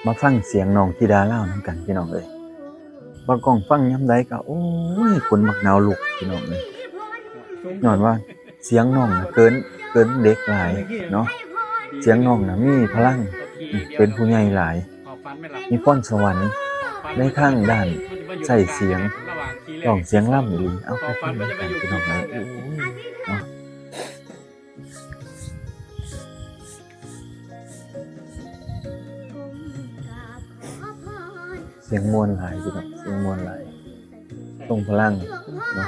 ມາຟັງສຽງນ້ອງທິດາລາວນຳກັນພີ່ນ້ອງເອີຍ. ບ່າວກ້ອງຟັງຍາມໃດກໍ ໂອ້ຍ ຂົນບັກໜາວລຸກພີ່ນ້ອງເອີຍ, ຍ້ອນວ່າສຽງນ້ອງນະເກີນ ເກີນເດັກຫຼາຍເນາະ. ສຽງນ້ອງນະມີພະລັງ ເປັນຜູ້ໃຫຍ່ຫຼາຍ ມີພອນສະຫວັນໃນທາງດ້ານໃຊ້ສຽງ ຮ້ອງສຽງລຳອີ່ຫຼີ. ເອົາໄປຟັງນຳກັນພີ່ນ້ອງເອີຍ. ໂອ້ຍ ເນາະ ສຽງມ່ວນຫຼາຍພີ່ນ້ອງ ສຽງມ່ວນຫຼາຍ ຊົງພະລັງເນາະ.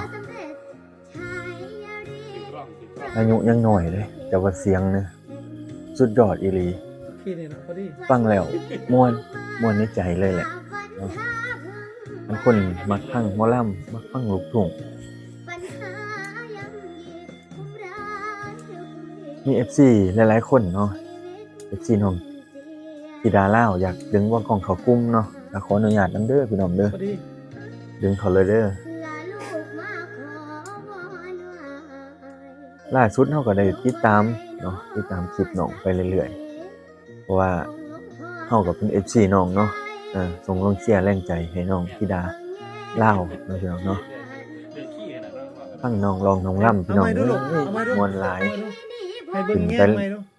ອາຍຸຍັງນ້ອຍເດ້ ແຕ່ວ່າສຽງນະສຸດຍອດອີ່ຫຼີ. ຟັງແລ້ວມ່ວນ ມ່ວນໃນໃຈເລີຍແຫຼະເນາະ. ຄັນຄົນມັກຟັງໝໍລຳ ມັກຟັງລູກທຸ່ງ ມີເອັຟຊີຫຼາຍໆຄົນເນາະ ເອັຟຊີນ້ອງທິດາລາວ ຢາກດຶງບ່າວກ້ອງເຂົ້າກຸ່ມເນາະ. ກໍຂໍອະນຸຍາດນຳເດີພີ່ນ້ອງເດີ ດຶງເຂົ້າເລີຍເດີ. ລ່າສຸດເຮົາກໍໄດ້ຕິດຕາມເນາະ ຕິດຕາມຄລິບນ້ອງໄປເລື້ອຍໆ ເພາະວ່າເຮົາກໍເປັນເອັຟຊີນ້ອງເນາະ ເອີ ສົ່ງກອງເຊຍແຮງໃຈໃຫ້ນ້ອງທິດາລາວເນາະພີ່ນ້ອງເນາະ. ຟັງນ້ອງຮ້ອງນ້ອງລຳພີ່ນ້ອງເອີຍ ມ່ວນຫຼາຍ. ຂຶ້ນແຕ່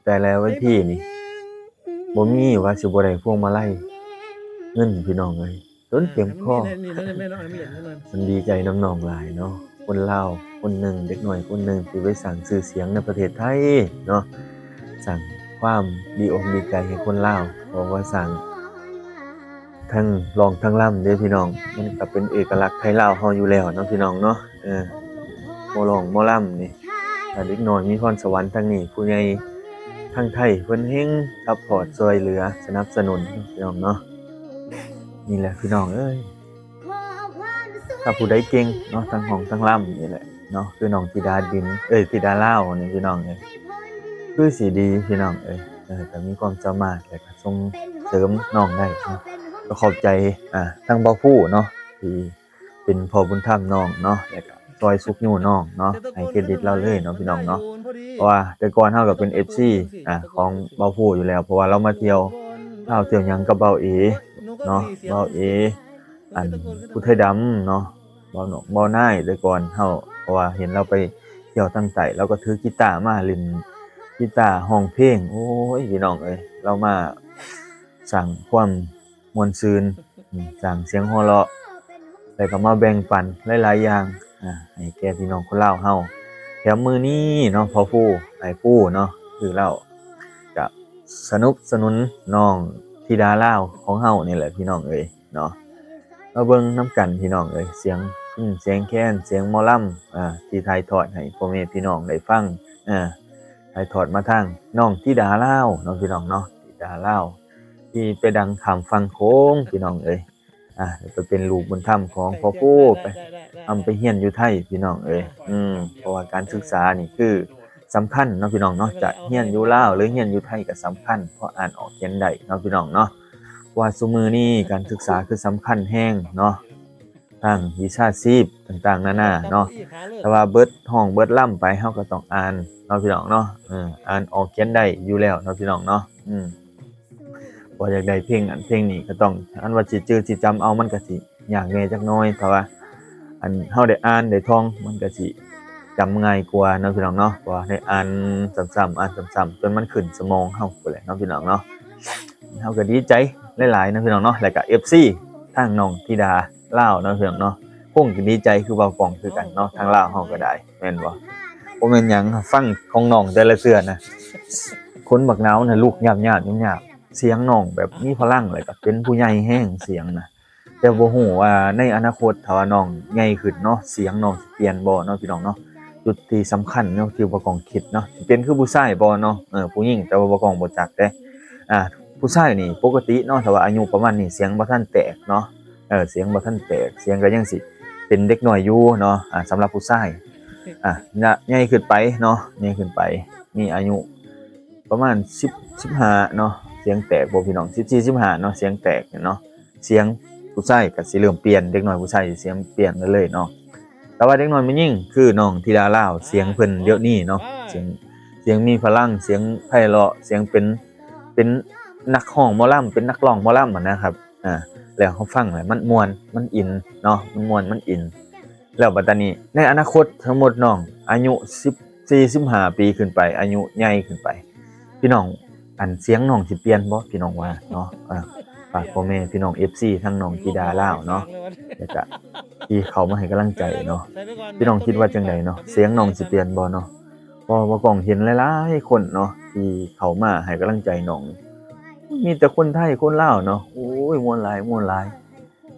ແຕ່ລະເວທີນີ້ ບໍ່ມີວ່າຊິບໍ່ໄດ້ພວງມາໄລເງິນພີ່ນ້ອງເອີຍ ຈົນເຕັມຄໍ. ມັນດີໃຈນຳນ້ອງຫຼາຍເນາະ ຄົນລາວຄົນໜຶ່ງ ເດັກນ້ອຍຄົນໜຶ່ງທີ່ໄປສ້າງຊື່ສຽງໃນປະເທດໄທເນາະ ສ້າງຄວາມດີອົກດີໃຈໃຫ້ຄົນລາວ ເພາະວ່າສ້າງທັງຮ້ອງທັງລຳເດ້ພີ່ນ້ອງ. ມັນກໍເປັນເອກະລັກໄທລາວເຮົາຢູ່ແລ້ວເນາະພີ່ນ້ອງເນາະ. ເອີ ໝໍຮ້ອງໝໍລຳນີ້ ຖ້າເດັກນ້ອຍມີພອນສະຫວັນທາງນີ້ ຜູ້ໃຫຍ່ທາງໄທເພິ່ນແຮ່ງຊັບພອດຊ່ວຍເຫຼືອສະໜັບສະໜູນພີ່ນ້ອງເນາະ. ນີ້ແຫຼະພີ່ນ້ອງເອີຍ ຖ້າຜູ້ໃດເກັ່ງເນາະ ທັງຮ້ອງທັງລຳນີ້ແຫຼະເນາະ ຄືນ້ອງທິດາດິນ ເອີຍ ທິດາລາວນີ້ພີ່ນ້ອງເອີຍ ຄືຊິດີພີ່ນ້ອງເອີຍ. ເອີ ກໍມີຄວາມສາມາດ ແລະ ກໍສົ່ງເສີມນ້ອງໄດ້ເນາະ. ກໍຂອບໃຈ ອ່າ ທາງບ່າວພູເນາະ ທີ່ ເປັນພໍ່ບຸນທຳນ້ອງເນາະ ແລ້ວກໍຊ່ອຍຊຸກຍູ້ນ້ອງເນາະ ໃຫ້ເຄຣດິດລາວເລີຍເນາະພີ່ນ້ອງເນາະ. ເພາະວ່າແຕ່ກ່ອນເຮົາກໍເປັນເອັຟຊີ ອ່າ ຂອງບ່າວພູຢູ່ແລ້ວ ເພາະວ່າລາວມາທ່ຽວລາວທ່ຽວຫຍັງກັບບ່າວເອເນາະ ບ່າວເອ ອັນ ຜູ້ໄທດຳເນາະ ບ່າວໜອກ ບ່າວນາຍ ແຕ່ກ່ອນເຮົາ ເພາະວ່າເຫັນລາວໄປທ່ຽວທາງໃຕ້ ລາວກໍຖືກີຕາມາຫຼິ້ນ ກີຕາຮ້ອງເພງ. ໂອ້ຍ ພີ່ນ້ອງເອີຍ ລາວມາສ້າງຄວາມ ມ່ວນຊື່ນ ອືມ ສ້າງສຽງຫົວເລາະ ແລ້ວກໍມາແບ່ງປັນຫຼາຍໆຢ່າງ ອ່າ ໃຫ້ແກ່ພີ່ນ້ອງຄົນລາວເຮົາ. ແຖມມື້ນີ້ເນາະ ພໍ່ພູ ອ້າຍພູເນາະ ຄືລາວກະສະໜັບສະໜູນນ້ອງທິດາລາວຂອງເຮົານີ້ແຫຼະ ພີ່ນ້ອງເອີຍເນາະ. ມາເບິ່ງນຳກັນ ພີ່ນ້ອງເອີຍ ສຽງພິນ ສຽງແຄນ ສຽງໝໍລຳ ອ່າ ທີ່ຖ່າຍທອດໃຫ້ພໍ່ແມ່ພີ່ນ້ອງໄດ້ຟັງ ອ່າ ຖ່າຍທອດມາທາງນ້ອງທິດາລາວເນາະ ພີ່ນ້ອງເນາະ ທິດາລາວ ທີ່ໄປດັງຂ້າມຝັ່ງໂຂງ ພີ່ນ້ອງເອີຍ. ອ່າ ໄປເປັນລູກບຸນທຳຂອງພໍ່ພູ ໄປອຳໄປຮຽນຢູ່ໄທ ພີ່ນ້ອງເອີຍ. ອືມ ເພາະວ່າການສຶກສານີ້ຄືສຳຄັນເນາະ ພີ່ນ້ອງເນາະ ຈະຮຽນຢູ່ລາວ ຫຼື ຮຽນຢູ່ໄທກໍສຳຄັນ ເພາະອ່ານອອກຂຽນໄດ້ເນາະ ພີ່ນ້ອງເນາະ. ເພາະວ່າຊຸມື້ນີ້ການສຶກສາຄືສຳຄັນແຮງເນາະ ທາງວິຊາຊີບຕ່າງໆນານາເນາະ. ແຕ່ວ່າເບິດຮ້ອງເບິດລຳໄປ ເຮົາກໍຕ້ອງອ່ານເນາະ ພີ່ນ້ອງເນາະ. ເອີ ອ່ານອອກຂຽນໄດ້ຢູ່ແລ້ວເນາະ ພີ່ນ້ອງເນາະ. ອືມ ບໍ່ຢາກໄດ້ເພງນັ້ນເພງນີ້ ກໍຕ້ອງ ອັນວ່າຊິຈື່ຊິຈຳເອົາ ມັນກໍຊິຍາກແດ່ຈັກໜ້ອຍ. ຖ້າວ່າ ອັນ ເຮົາໄດ້ອ່ານໄດ້ທ່ອງ ມັນກໍຊິຈຳງ່າຍກວ່າເນາະ ພີ່ນ້ອງເນາະ. ເພາະວ່າໄດ້ອ່ານຊ້ຳໆ ອ່ານຊ້ຳໆ ຈົນມັນຂຶ້ນສະໝອງເຮົາພຸ້ນແຫຼະເນາະ ພີ່ນ້ອງເນາະ. ເຮົາກໍດີໃຈຫຼາຍໆເນາະ ພີ່ນ້ອງເນາະ ແລ້ວກໍເອັຟຊີທາງນ້ອງທິດາລາວເນາະ ພີ່ນ້ອງເນາະ ຄົງກໍດີໃຈຄືບ່າວກ້ອງຄືກັນເນາະ. ທາງລາວເຮົາກໍໄດ້ ແມ່ນບໍ່? ບໍ່ແມ່ນຫຍັງ ຟັງຂອງນ້ອງແຕ່ລະເທື່ອນະ ຂົນບັກໜາວນະລຸກຍາບໆ ຍາບໆ. ສຽງນ້ອງແບບມີພະລັງ ແລ້ວກໍເປັນຜູ້ໃຫຍ່ແຮງ ສຽງນະ. ແຕ່ບໍ່ຮູ້ວ່າໃນອະນາຄົດ ຖ້າວ່ານ້ອງໃຫຍ່ຂຶ້ນເນາະ ສຽງນ້ອງຊິປ່ຽນບໍ່ເນາະ ພີ່ນ້ອງເນາະ. ຈຸດທີ່ສຳຄັນເນາະ ທີ່ບ່າວກ້ອງຄິດເນາະ ຊິເປັນຄືຜູ້ຊາຍບໍ່ເນາະ. ເອີ ຜູ້ຍິງ ແຕ່ວ່າບ່າວກ້ອງບໍ່ຈັກເດ້. ອ່າ ຜູ້ຊາຍນີ້ປົກກະຕິເນາະ ຖ້າວ່າອາຍຸປະມານນີ້ ສຽງບໍ່ທັນແຕກເນາະ. ເອີ ສຽງບໍ່ທັນແຕກ ສຽງກໍຍັງຊິເປັນເດັກນ້ອຍຢູ່ເນາະ. ອ່າ ສຳລັບຜູ້ຊາຍ ອ່າ ໃຫຍ່ຂຶ້ນໄປເນາະ ໃຫຍ່ຂຶ້ນໄປ ມີອາຍຸປະມານສິບ ສິບຫ້າເນາະ ສຽງແຕກບໍ່ ພີ່ນ້ອງ? ສິບສີ່ ສິບຫ້າເນາະ ສຽງແຕກເນາະ. ສຽງຜູ້ຊາຍກໍຊິເລີ່ມປ່ຽນ ເດັກນ້ອຍຜູ້ຊາຍຊິສຽງປ່ຽນໄປເລີຍເນາະ. ແຕ່ວ່າເດັກນ້ອຍແມ່ຍິງ ຄືນ້ອງທິດາລາວ ສຽງເພິ່ນດຽວນີ້ເນາະ ສຽງ ສຽງມີພະລັງ ສຽງໄພເລາະ ສຽງເປັນ ເປັນ ນັກຮ້ອງໝໍລຳ ເປັນນັກຮ້ອງໝໍລຳຫັ້ນນະຄັບ ອາ ແລ້ວເຮົາຟັງແລ້ວມັນມ່ວນ ມັນອິນເນາະ ມັນມ່ວນ ມັນອິນ. ແລ້ວບັດຕານີ້ໃນອະນາຄົດ ສົມມຸດນ້ອງອາຍຸສິບສີ່ ສິບຫ້າປີຂຶ້ນໄປ ອາຍຸໃຫຍ່ຂຶ້ນໄປ ພີ່ນ້ອງ ອັນສຽງນ້ອງຊິປ່ຽນບໍ່ ພີ່ນ້ອງວ່າເນາະ? ເອີ ຝາກພໍ່ແມ່ພີ່ນ້ອງເອັຟຊີ ທັງນ້ອງທິດາລາວເນາະ ແລ້ວກະທີ່ເຂົ້າມາໃຫ້ກຳລັງໃຈເນາະ ພີ່ນ້ອງຄິດວ່າຈັ່ງໃດເນາະ? ສຽງນ້ອງຊິປ່ຽນບໍ່ເນາະ? ເພາະວ່າບ່າວກ້ອງເຫັນຫຼາຍໆຄົນເນາະ ທີ່ເຂົ້າມາໃຫ້ກຳລັງໃຈນ້ອງ ມີແຕ່ຄົນໄທຄົນລາວເນາະ ໂອ້ຍ ມ່ວນຫຼາຍ ມ່ວນຫຼາຍ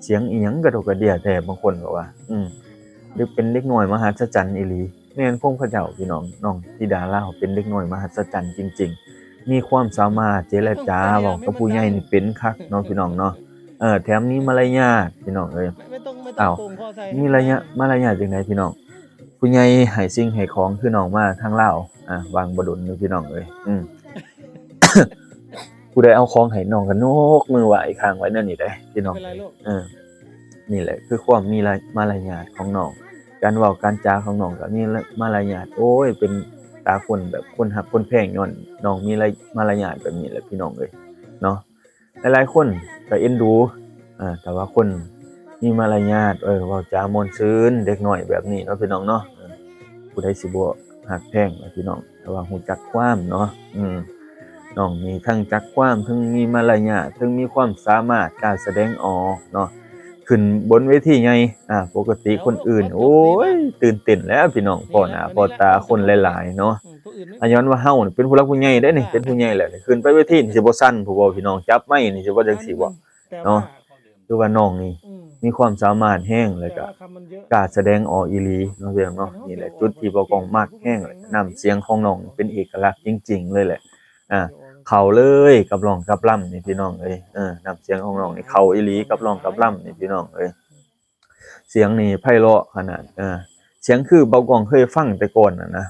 ສຽງອີ່ຫຍັງກະດົກກະເດຍແທ້ ບາງຄົນກໍວ່າ ອືມ ເດັກ ເປັນເດັກນ້ອຍມະຫັດສະຈັນອີ່ຫຼີ. ແມ່ນຄວາມເຂົາເຈົ້າ ພີ່ນ້ອງ ນ້ອງທິດາລາວເປັນເດັກນ້ອຍມະຫັດສະຈັນຈິງໆ ມີຄວາມສາມາດເຈລະຈາເວົ້າກັບຜູ້ໃຫຍ່ນີ້ເປັນຄັກເນາະ ພີ່ນ້ອງເນາະ ເອີ ແຖມມີມາລະຍາດ ພີ່ນ້ອງເອີຍ. ອ້າວ ມີລະຍະ ມາລະຍາດຈັ່ງໃດ ພີ່ນ້ອງ? ຜູ້ໃຫຍ່ໃຫ້ສິ່ງໃຫ້ຂອງ ຄືນ້ອງມາທາງລາວ ອາ ຫວ່າງບໍ່ດົນນີ້ ພີ່ນ້ອງເອີຍ ອືມ ຜູ້ໃດເອົາຂອງໃຫ້ນ້ອງກໍຍົກມືໄຫວ້ຄ້າງໄວ້ແນວນີ້ເດ້ ພີ່ນ້ອງເອີຍ. ເອີ ນີ້ແຫຼະຄືຄວາມມີລະ ມາລະຍາດຂອງນ້ອງ ການເວົ້າການຈາຂອງນ້ອງກໍມີມາລະຍາດ ໂອ້ຍ ເປັນຕາຄົນແບບຄົນຮັກຄົນແພງ ຍ້ອນນ້ອງມີລະ ມາລະຍາດແບບນີ້ແຫຼະ ພີ່ນ້ອງເອີຍເນາະ. ຫຼາຍໆຄົນກໍເອັນດູ ເອີ ຖ້າວ່າຄົນມີມາລະຍາດ ເອີ ເວົ້າຈາມ່ວນຊື່ນ ເດັກນ້ອຍແບບນີ້ເນາະ ພີ່ນ້ອງເນາະ ເອີ ຜູ້ໃດຊິບໍ່ຮັກແພງລະ ພີ່ນ້ອງ? ແຕ່ວ່າຮູ້ຈັກຄວາມເນາະ ອືມ ນ້ອງນີ້ທັງຈັກຄວາມ ທັງມີມາລະຍາດ ທັງມີຄວາມສາມາດ ກ້າສະແດງອອກເນາະ ຂຶ້ນບົນເວທີໃຫຍ່ ອາ ປົກກະຕິຄົນອື່ນ ໂອ້ຍ ຕື່ນເຕັ້ນແລ້ວ ພີ່ນ້ອງ ພໍ້ໜ້າພໍ້ຕາຄົນຫຼາຍໆເນາະ. ອາ ຍ້ອນວ່າເຮົານີ້ເປັນຜູ້ຫຼັກຜູ້ໃຫຍ່ເດ້ນີ້ ເປັນຜູ້ໃຫຍ່ແລ້ວນີ້ ຂຶ້ນໄປເວທີນີ້ຊິບໍ່ສັ່ນພຸ້ນບໍ່ ພີ່ນ້ອງ? ຈັບໄມນີ້ຊິບໍ່ຈັ່ງຊີ້ບໍ່ເນາະ? ຄືວ່ານ້ອງນີ້ ອືມ ມີຄວາມສາມາດແຮງ ແລ້ວກໍກ້າສະແດງອອກອີ່ຫຼີເນາະ ພີ່ນ້ອງເນາະ. ນີ້ແຫຼະຈຸດທີ່ບ່າວກ້ອງມັກແຮງ ແລ້ວກໍນ້ຳສຽງຂອງນ້ອງເປັນເອກະລັກຈິງໆເລີຍແຫຼະ ອາ ເຂົ້າເລີຍກັບຮ້ອງກັບລຳນີ້ ພີ່ນ້ອງເອີຍ ເອີ ນ້ຳສຽງຂອງນ້ອງນີ້ເຂົ້າອີ່ຫຼີກັບຮ້ອງກັບລຳນີ້ ພີ່ນ້ອງເອີຍ. ສຽງນີ້ໄພເລາະຂະໜາດ ເອີ ສຽງຄືບ່າວກ້ອງເຄີຍຟັງແຕ່ກ່ອນຫັ້ນນະ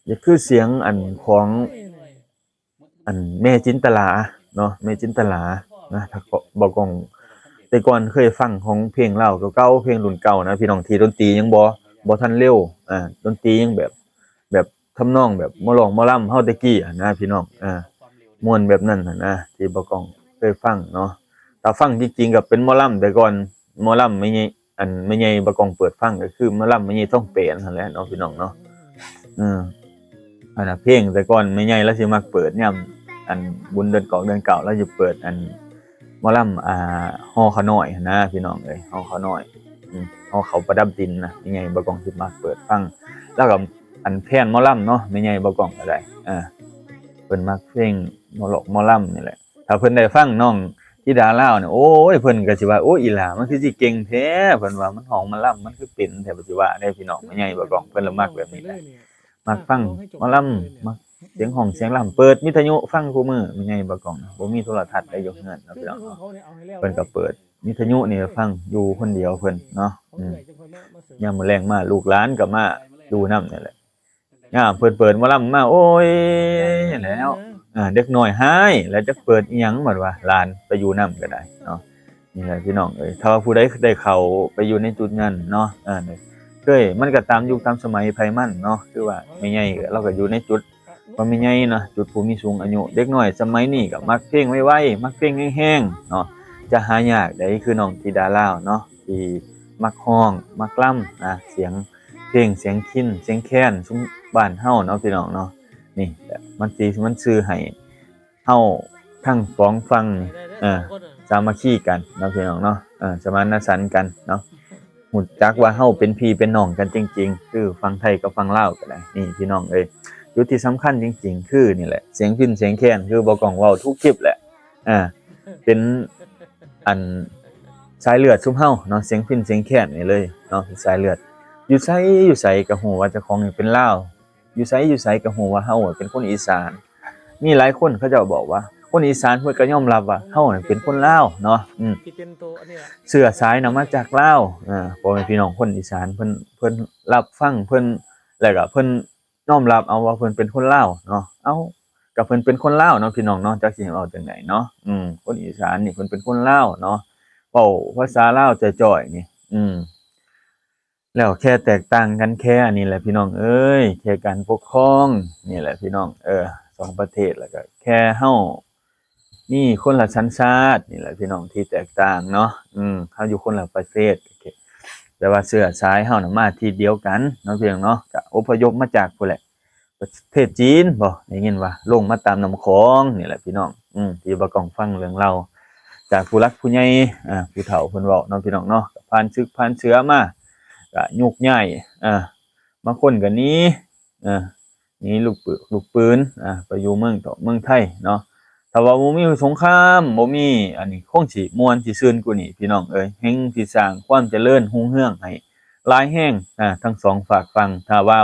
ຢາກຄືສຽງອັນຂອງ ອັນແມ່ຈິນຕະລາເນາະ ແມ່ຈິນຕະລານະ ຖ້າເກາະ ບ່າວກ້ອງແຕ່ກ່ອນເຄີຍຟັງຂອງເພງລາວເກົ່າໆ ເພງລຸ້ນເກົ່ານະ ພີ່ນ້ອງ ທີ່ດົນຕີຍັງບໍ່ ບໍ່ທັນເລັວ ອາ ດົນຕີຍັງແບບ ແບບທຳນອງແບບໝໍຮ້ອງໝໍລຳເຮົາແຕ່ກີ້ຫັ້ນນະ ພີ່ນ້ອງ ອາ ມ່ວນແບບນັ້ນຫັ້ນນະ ທີ່ບ່າວກ້ອງເຄີຍຟັງເນາະ. ຖ້າຟັງຈິງໆກໍເປັນໝໍລຳແຕ່ກ່ອນ ໝໍລຳແມ່ໃຫຍ່ ອັນແມ່ໃຫຍ່ບ່າວກ້ອງເປີດຟັງກໍຄືໝໍລຳແມ່ໃຫຍ່ທອງແປນຫັ້ນແຫຼະເນາະ ພີ່ນ້ອງເນາະ ເອີ ອັນນະ ເພງແຕ່ກ່ອນແມ່ໃຫຍ່ລາວຊິມັກເປີດຍາມອັນບຸນເດືອນກອກເດືອນເກົ້າ ລາວຊິເປີດອັນໝໍລຳ ອ່າ ຫໍ່ຂ້ານ້ອຍຫັ້ນນະ ພີ່ນ້ອງເອີຍ ຫໍ່ຂ້ານ້ອຍ ຫໍ່ເຂົ້າປະດັບດິນນະ ແມ່ໃຫຍ່ບ່າວກ້ອງຊິມັກເປີດຟັງ ລາວກໍອັນແຟນໝໍລຳເນາະ ແມ່ໃຫຍ່ບ່າວກ້ອງກໍໄດ້ ເອີ ເພິ່ນມັກເພງໝໍລອກໝໍລຳນີ້ແຫຼະ. ຖ້າເພິ່ນໄດ້ຟັງນ້ອງທິດາລາວນີ້ ໂອ້ຍ ເພິ່ນກໍຊິວ່າ ໂອ້ຍ ອີ່ຫຼ້າມັນຄືຊິເກັ່ງແທ້ ເພິ່ນວ່າ ມັນຮ້ອງໝໍລຳ ມັນຄືເປັນແທ້ ເພິ່ນຊິວ່າເດ້ ພີ່ນ້ອງ ແມ່ໃຫຍ່ບ່າວກ້ອງ ເພິ່ນລະມັກແບບນີ້ແຫຼະ ມັກຟັງໝໍລຳ ມັກສຽງຮ້ອງສຽງລຳ ເປີດວິທະຍຸຟັງຄູ່ມື້ ແມ່ໃຫຍ່ບ່າວກ້ອງ ບໍ່ມີໂທລະທັດໄດ້ຢູ່ເຮືອນເນາະ ພີ່ນ້ອງເນາະ ເພິ່ນກໍເປີດວິທະຍຸນີ້ຟັງຢູ່ຄົນດຽວເພິ່ນເນາະ ອືມ ຍາມມື້ແລງມາ ລູກຫຼານກໍມາຢູ່ນຳນີ້ແຫຼະ ຍາມເພິ່ນເປີດໝໍລຳມາ ໂອ້ຍ ແລ້ວ ເດັກນ້ອຍຮ້າຍ ແລ້ວຈັກເປີດອີ່ຫຍັງ ບັດວ່າຫຼານໄປຢູ່ນຳກໍໄດ້ເນາະ. ນີ້ແຫຼະພີ່ນ້ອງເອີຍ ຖ້າວ່າຜູ້ໃດໄດ້ເຂົ້າໄປຢູ່ໃນຈຸດນັ້ນເນາະ ເອີ ເຄີຍ ມັນກໍຕາມຍຸກຕາມສະໄໝໃຜມັນເນາະ ຄືວ່າແມ່ໃຫຍ່ລາວກໍຢູ່ໃນຈຸດ ວ່າແມ່ໃຫຍ່ເນາະ ຈຸດຜູ້ມີສູງອາຍຸ ເດັກນ້ອຍສະໄໝນີ້ກໍມັກເພງໄວໆ ມັກເພງແຮງໆເນາະ ຈະຫາຍາກໃດ ຄືນ້ອງທິດາລາວເນາະ ທີ່ມັກຮ້ອງມັກລຳນະ ສຽງເພງ ສຽງຄີນ ສຽງແຄນ ຊຸມບ້ານເຮົາເນາະ ພີ່ນ້ອງເນາະ. ນີ້ແຫຼະ ມັນຊິ ມັນສື່ໃຫ້ເຮົາທັງສອງຝັ່ງນີ້ ເອີ ສາມັກຄີກັນເນາະ ພີ່ນ້ອງເນາະ ເອີ ສະມານນະສັນກັນເນາະ ຮູ້ຈັກວ່າເຮົາເປັນພີ່ເປັນນ້ອງກັນຈິງໆ ຄືຝັ່ງໄທກັບຝັ່ງລາວກໍໄດ້. ນີ້ພີ່ນ້ອງເອີຍ ຈຸດທີ່ສຳຄັນຈິງໆ ຄືນີ້ແຫຼະ ສຽງພິນສຽງແຄນ ຄືບ່າວກ້ອງເວົ້າທຸກຄລິບແຫຼະ ເປັນອັນສາຍເລືອດຊຸມເຮົາເນາະ ສຽງພິນສຽງແຄນນີ້ເລີຍເນາະ ເປັນສາຍເລືອດ ຢູ່ໃສຢູ່ໃສກໍຮູ້ວ່າເຈົ້າຂອງນີ້ເປັນລາວ ຢູ່ໃສຢູ່ໃສກໍຮູ້ວ່າເຮົາເປັນຄົນອີສານ. ມີຫຼາຍຄົນເຂົາເຈົ້າບອກວ່າ ຄົນອີສານເພິ່ນກໍຍອມຮັບວ່າເຮົາເປັນຄົນລາວເນາະ ອືມ ເຊື້ອສາຍນຳມາຈາກລາວ ເອີ ພໍ່ແມ່ພີ່ນ້ອງຄົນອີສານເພິ່ນ ເພິ່ນຮັບຟັງ ເພິ່ນ ແລ້ວກໍເພິ່ນຍອມຮັບເອົາວ່າເພິ່ນເປັນຄົນລາວເນາະ. ເອົ້າ ກໍເພິ່ນເປັນຄົນລາວເນາະ ພີ່ນ້ອງເນາະ ຈັກຊິເວົ້າຈັ່ງໃດເນາະ ອືມ ຄົນອີສານນີ້ເພິ່ນເປັນຄົນລາວເນາະ ເວົ້າພາສາລາວຈ່ອຍໆນີ້ ອືມ ແລ້ວແຄ່ແຕກຕ່າງກັນແຄ່ອັນນີ້ແຫຼະພີ່ນ້ອງເອີຍ ແຄ່ການປົກຄອງນີ້ແຫຼະພີ່ນ້ອງ ເອີ ສອງປະເທດ ແລ້ວກໍແຄ່ເຮົາ ມີຄົນລະສັນຊາດນີ້ແຫຼະພີ່ນ້ອງ ທີ່ແຕກຕ່າງເນາະ. ອືມ ເຮົາຢູ່ຄົນລະປະເທດ ແຕ່ວ່າເຊື້ອສາຍເຮົານະມາທິດດຽວກັນເນາະພີ່ນ້ອງເນາະ ກະອົບພະຍົບມາຈາກພຸ້ນແຫຼະ ປະເທດຈີນບໍ ໄດ້ຍິນວ່າລົງມາຕາມນ້ຳຂອງນີ້ແຫຼະພີ່ນ້ອງ. ອືມ ທີ່ບ່າວກ້ອງຟັງເລື່ອງລາວຈາກຜູ້ຫຼັກຜູ້ໃຫຍ່ ອາ ຜູ້ເຖົ້າເພິ່ນເວົ້າເນາະພີ່ນ້ອງເນາະ ກະຜ່ານເສິກຜ່ານເສືອມາ ກະໂຍກຍ້າຍ ອາ ບາງຄົນກະໜີ ອາ ໜີລູກປື ລູກປືນ ອາ ໄປຢູ່ເມືອງຕອກເມືອງໄທເນາະ. ຖ້າວ່າບໍ່ມີສົງຄາມ ບໍ່ມີອັນນີ້ ຄົງຊິມ່ວນຊິຊື່ນກວ່ານີ້ພີ່ນ້ອງເອີຍ ແຮ່ງຊິສ້າງຄວາມຈະເລີນຮຸ່ງເຮືອງໃຫ້ຫຼາຍແຮງ ອາ ທັງສອງຟາກຝັ່ງ. ຖ້າວ່າ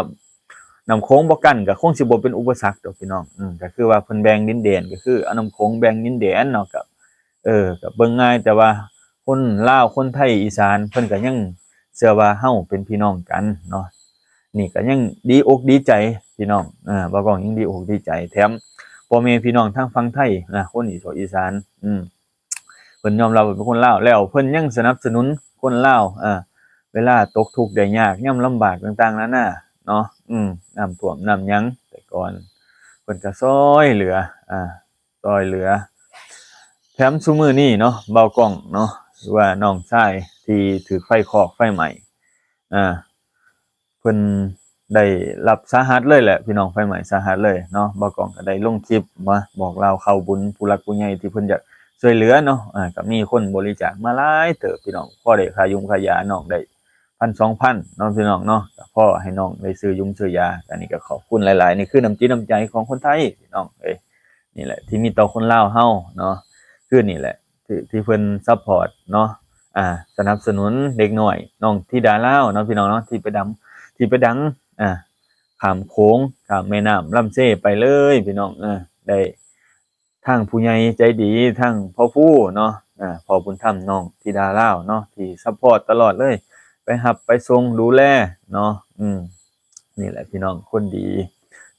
ນ້ຳໂຂງບໍ່ກັ້ນ ກະຄົງຊິບໍ່ເປັນອຸປະສັກດອກພີ່ນ້ອງ. ອືມ ກະຄືວ່າເພິ່ນແບ່ງດິນແດນ ກະຄືເອົານ້ຳໂຂງແບ່ງດິນແດນເນາະ ກະ ເອີ ກະເບິ່ງງ່າຍ ແຕ່ວ່າຄົນລາວ ຄົນໄທ ອີສານ ເພິ່ນກະຍັງເຊື່ອວ່າເຮົາເປັນພີ່ນ້ອງກັນເນາະ. ນີ້ກະຍັງດີອົກດີໃຈພີ່ນ້ອງ ເອີ ບ່າວກ້ອງຍັງດີອົກດີໃຈ ແຖມພໍ່ແມ່ພີ່ນ້ອງທາງຝັ່ງໄທນະ ຄົນອີສານ ອືມ ເພິ່ນຍອມຮັບວ່າເປັນຄົນລາວ ແລ້ວເພິ່ນຍັງສະໜັບສະໜູນຄົນລາວ ເອີ ເວລາຕົກທຸກໄດ້ຍາກ ຍາມລຳບາກຕ່າງໆນານາເນາະ. ອືມ ນ້ຳຖ້ວມນ້ຳຫຍັງ ແຕ່ກ່ອນເພິ່ນກະຊ່ອຍເຫຼືອ ອາ ຊ່ອຍເຫຼືອ ແຖມຊຸມື້ນີ້ເນາະ ບ່າວກ້ອງເນາະ ຫຼືວ່ານ້ອງຊາຍທີ່ຖືກໄຟຄອກໄຟໄໝ້ ອາ ເພິ່ນໄດ້ຮັບສາຫັດເລີຍແຫຼະພີ່ນ້ອງ ໄຟໄໝ້ສາຫັດເລີຍເນາະ. ບ່າວກ້ອງກະໄດ້ລົງຄລິບມາບອກລາວຂ່າວບຸນ ຜູ້ຫຼັກຜູ້ໃຫຍ່ທີ່ເພິ່ນຢາກຊ່ວຍເຫຼືອເນາະ ອາ ກະມີຄົນບໍລິຈາກມາຫຼາຍເຕີບພີ່ນ້ອງ ພໍໄດ້ຄ່າຢູມຄ່າຢາ ນ້ອງໄດ້ພັນສອງພັນເນາະພີ່ນ້ອງເນາະ ກະພໍໃຫ້ນ້ອງໄດ້ຊື້ຢູມຊື້ຢາ. ອັນນີ້ກະຂອບຄຸນຫຼາຍໆ ນີ້ຄືນ້ຳຈິດນ້ຳໃຈຂອງຄົນໄທພີ່ນ້ອງເອີຍ ນີ້ແຫຼະທີ່ມີຕໍ່ຄົນລາວເຮົາເນາະ ຄືນີ້ແຫຼະ ທີ່ ທີ່ເພິ່ນຊັບພອດເນາະ ອາ ສະໜັບສະໜູນເດັກນ້ອຍ ນ້ອງທິດາລາວເນາະພີ່ນ້ອງເນາະ ທີ່ໄປດັງ ທີ່ໄປດັງ ອາ ຂ້າມໂຂງ ຂ້າມແມ່ນ້ຳລຳເຊໄປເລີຍພີ່ນ້ອງ. ເອີ ໄດ້ທາງຜູ້ໃຫຍ່ໃຈດີ ທາງພໍ່ພູເນາະ ອາ ພໍ່ບຸນທຳນ້ອງທິດາລາວເນາະ ທີ່ຊັບພອດຕະຫຼອດເລີຍ ໄປຮັບໄປສົ່ງດູແລເນາະ. ອືມ ນີ້ແຫຼະພີ່ນ້ອງ ຄົນດີ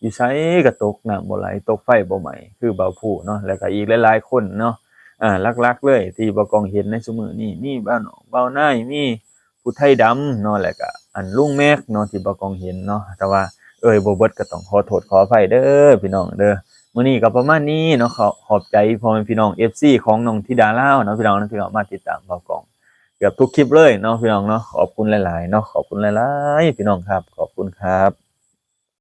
ຢູ່ໃສກະຕົກ ນ້ຳບໍ່ໄຫຼ ຕົກໄຟບໍ່ໄໝ້ ຄືບ່າວພູເນາະ ແລ້ວກະອີກຫຼາຍໆຄົນເນາະ. ອາ ຫຼັກໆເລີຍທີ່ບ່າວກ້ອງເຫັນໃນຊຸມື້ນີ້ ມີບ່າວນອກ ບ່າວນາຍ ມີຜູ້ໄທດຳເນາະ ແລ້ວກະອັນລຸງແມັກເນາະ ທີ່ບ່າວກ້ອງເຫັນເນາະ ແຕ່ວ່າເອີ່ຍບໍ່ເບິດກະຕ້ອງຂໍໂທດຂໍອະໄພເດີພີ່ນ້ອງເດີ. ມື້ນີ້ກະປະມານນີ້ເນາະ ຂໍຂອບໃຈພໍ່ແມ່ພີ່ນ້ອງ ເອັຟຊີ ຂອງນ້ອງທິດາລາວເນາະ ພີ່ນ້ອງເນາະ ທີ່ເຂົ້າມາຕິດຕາມບ່າວກ້ອງເກືອບທຸກຄລິບເລີຍເນາະ ພີ່ນ້ອງເນາະ. ຂອບຄຸນຫຼາຍໆເນາະ ຂອບຄຸນຫຼາຍໆ ພີ່ນ້ອງຄັບ ຂອບຄຸນຄັບ.